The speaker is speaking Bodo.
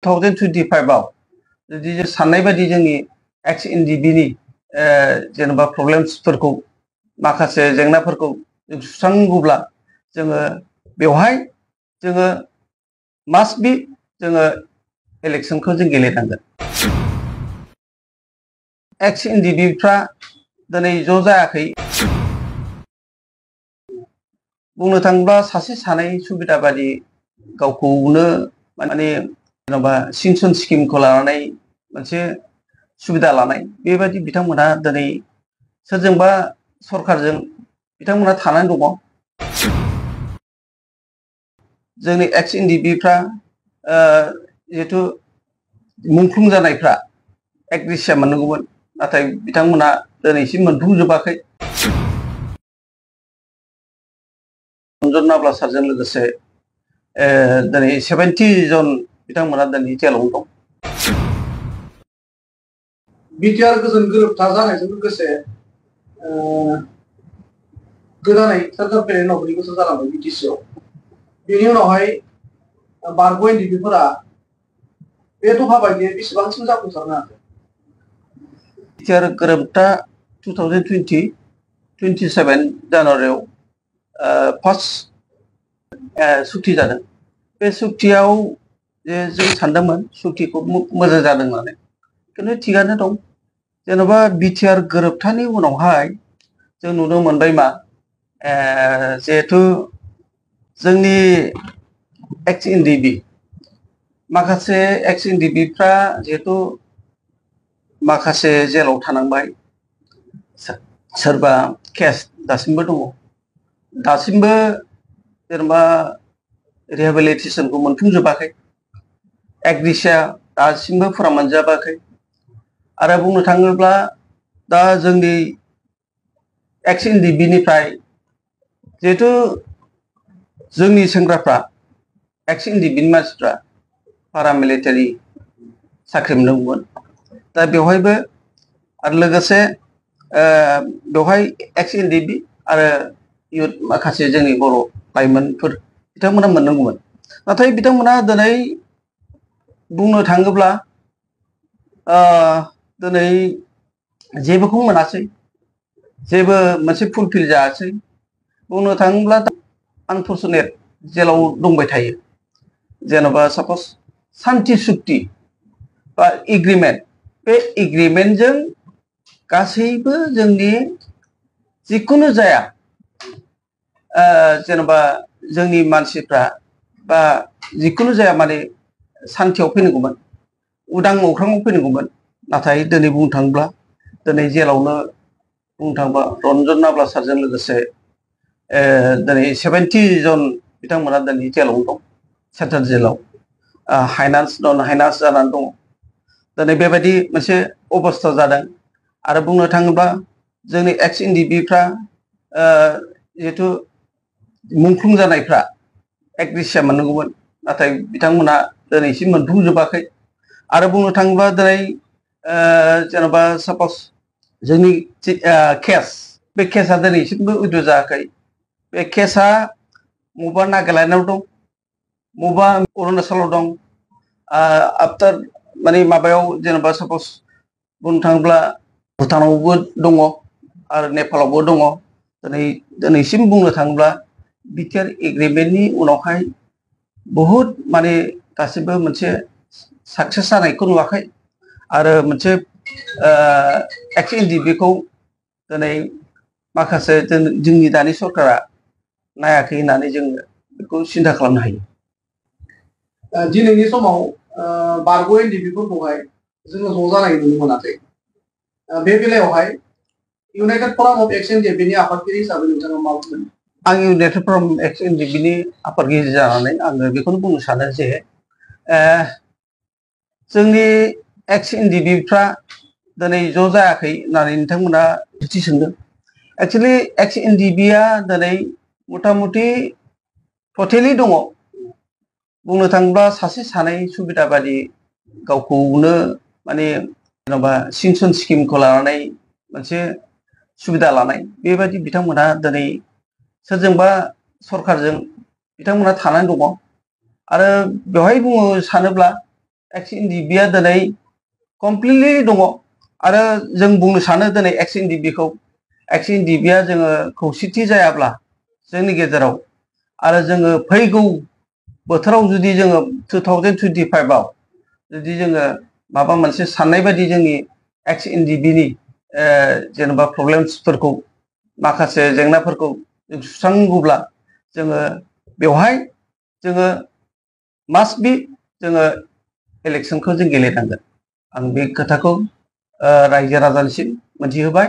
2025 आव जुदि जों साननाय बायदि जोंनि एक्स एनडिबि जेनेबा प्रब्लेम्सफोरखौ माखासे जेंनाफोरखौ जों सुस्रांगौब्ला जोङो बेवहाय जोङो मास्ट बि जोङो इलेक्सनखौ जों गेलेनांगोन। एक्स एनडिबिफ्रा दिनै ज' जायाखै। बुंनो थाङोब्ला सासे सानै सुबिदा बादि गावखौनो माने जेनेबा सिनसन स्किमखौ लानानै मोनसे सुबिदा लानाय बेबायदि बिथांमोना दिनै सोरजोंबा सरखारजों बिथांमोना थानानै दङ। जोंनि एक्स एनडिबिफ्रा जिहेथु मुंख्लं जानायफ्रा एग्रिसिया मोननांगौमोन, नाथाय बिथांमोना दिनैसिम मोनफुंजोबाखै। रन्जन नाब्ला सारजों लोगोसे दिनै 70 जन बिथांमोना दिनै जेलाव दं। बिटिआर गोजोन गोरोबथा जानायजों लोगोसे गोदानै सोरखार फैनायनि उनाव 4 बोसोर जालांबाय बिटिसिआव। बेनि उनावहाय बारग' एनडिबिफोरा बे दफा बायदियै बेसेबांसिम जाफुंसारनो हाखो? बिटिआर गोरोबथा 2027 जानुवारियाव फार्स्ट सुक्ति जादों। बे सुक्तियाव जे जों सानदोंमोन सुक्तिखौ मोजां जादों होननानै, खिन्थु थिगानो दं। जेन'बा बिटिआर गोरोबथानि उनावहाय जों नुनो मोनबाय मा जिहेथु जोंनि एक्स एनडिबि माखासे एक्स एनडिबिफ्रा जिहेतु माखासे जेलाव थानांबाय, सोरबा केस दासिमबो दङ, दासिमबो जेनेबा रिहेबिलिटेसनखौ मोनफुंजोबाखै, एग्रिसिया दासिमबो फुरा मोनजाबाखै। आरो बुंनो थाङोब्ला दा जोंनि एक्स एनडिबिनिफ्राय जिहेतु जोंनि सेंग्राफ्रा एक्स एनडिबिनि मानसिफ्रा पारामिलिटारि साख्रि मोननांगौमोन। दा बेवहायबो आरो लोगोसे बेवहाय एक्स एनडिबि आरो इयुथ माखासे जोंनि बर' लाइमोनफोर बिथांमोना मोननांगौमोन, नाथाय बिथांमोना दिनै बुंनो थाङोब्ला दिनै जेबोखौ मोनासै, जेबो मोनसे फुलफिल जायासै। बुंनो थाङोब्ला आनफर्चुनेट जेलाव दंबाय थायो। जेन'बा सापस सान्ति सुक्ति बा एग्रिमेन्ट, बे एग्रिमेन्टजों गासैबो जोंनि जिखुनु जाया जेन'बा जोंनि मानसिफ्रा बा जिखुनु जाया माने सान्थियाव फैनांगौमोन, उदां अख्राङाव फैनांगौमोन। नाथाय दिनै बुंनो थाङोब्ला दिनै जेलावनो बुंनो थाङोबा रन्जन नाब्ला सारजों लोगोसे दिनै 70 जन बिथांमोना दिनै जेलाव दं, सेन्ट्रेल जेलाव। हाइनान्स नन हाइनान्स जानानै दङ। दिनै बेबायदि मोनसे अबस्था जादों। आरो बुंनो थाङोब्ला जोंनि एक्स एनडिबिफ्रा जिहेतु मुंख्लं जानायफ्रा एग्रिसिया मोननांगौमोन, नाथाय बिथांमोना दिनैसिम मोनफुंजोबाखै। आरो बुंनो थाङोब्ला दिनै जेन'बा सापस जोंनि केस, बे केसा दिनैसिमबो उइद्र' जायाखै। बे केसा मबा नागालेण्डआव दं, मबा अरुणाचलाव दं, आफ्टार माने माबायाव जेनेबा सापस बुंनो थाङोब्ला भुटानावबो दङ आरो नेपालावबो दङ। दिनैसिम बुंनो थाङोब्ला बिटिआर एग्रिमेन्टनि उनावहाय बहुद माने गासिबो मोनसे साक्सेस जानायखौ नुवाखै। आरो मोनसे एक्स एनडिबिखौ दिनै माखासे जोंनि दानि सरकारा नायाखै होननानै जोङो बेखौ सिन्था खालामनो हायो। दिनैनि समाव बारग' एनडिबिफोरखौहाय जोङो ज' जानाय नुनो मोनाखै। बे बेलायावहाय इउनाइटेड फराम अफ एक्स एनडिबिनि आफादगिरि हिसाबै नोंथाङा मा बुंगोन? आं इउनाइटेड फराम एक्स एनडिबिनि आफादगिरि जानानै आङो बेखौनो बुंनो सानो जे जोंनि एक्स एनडिबिफ्रा दिनै ज' जायाखै होननानै नोंथांमोना सोंथि सोंदों। एक्सुवेलि एक्स एनडिबिआ दिनै मथा मथि टटेलि दङ। बुंनो थाङोब्ला सासे सानै सुबिदा बादि गावखौनो माने जेन'बा सिनसन स्किमखौ लानानै मोनसे सुबिदा लानाय, बेबायदि बिथांमोना दिनै सोरजोंबा सरखारजों बिथांमोना थानानै दङ। आरो बेवहाय बुंनो सानोब्ला एक्स एनडिपिआ दिनै कमप्लिटलि दङ आरो जों बुंनो सानो दिनै एक्स एनडिपिआ जोङो खौसेथि जायाब्ला जोंनि गेजेराव आरो जोङो फैगौ बोथोराव जुदि जोङो 2025आव जुदि जोङो माबा मोनसे साननाय बायदि जोंनि एक्स एनडिपिनि जेनेबा प्रब्लेम्सफोरखौ माखासे जेंनाफोरखौ जों सुस्रांगौब्ला जोङो बेवहाय जोङो मास्ट बि जोङो इलेक्सनखौ जों गेलेनांगोन आं बे खोथाखौ रायजो राजानिसिम मोनथिहोबाय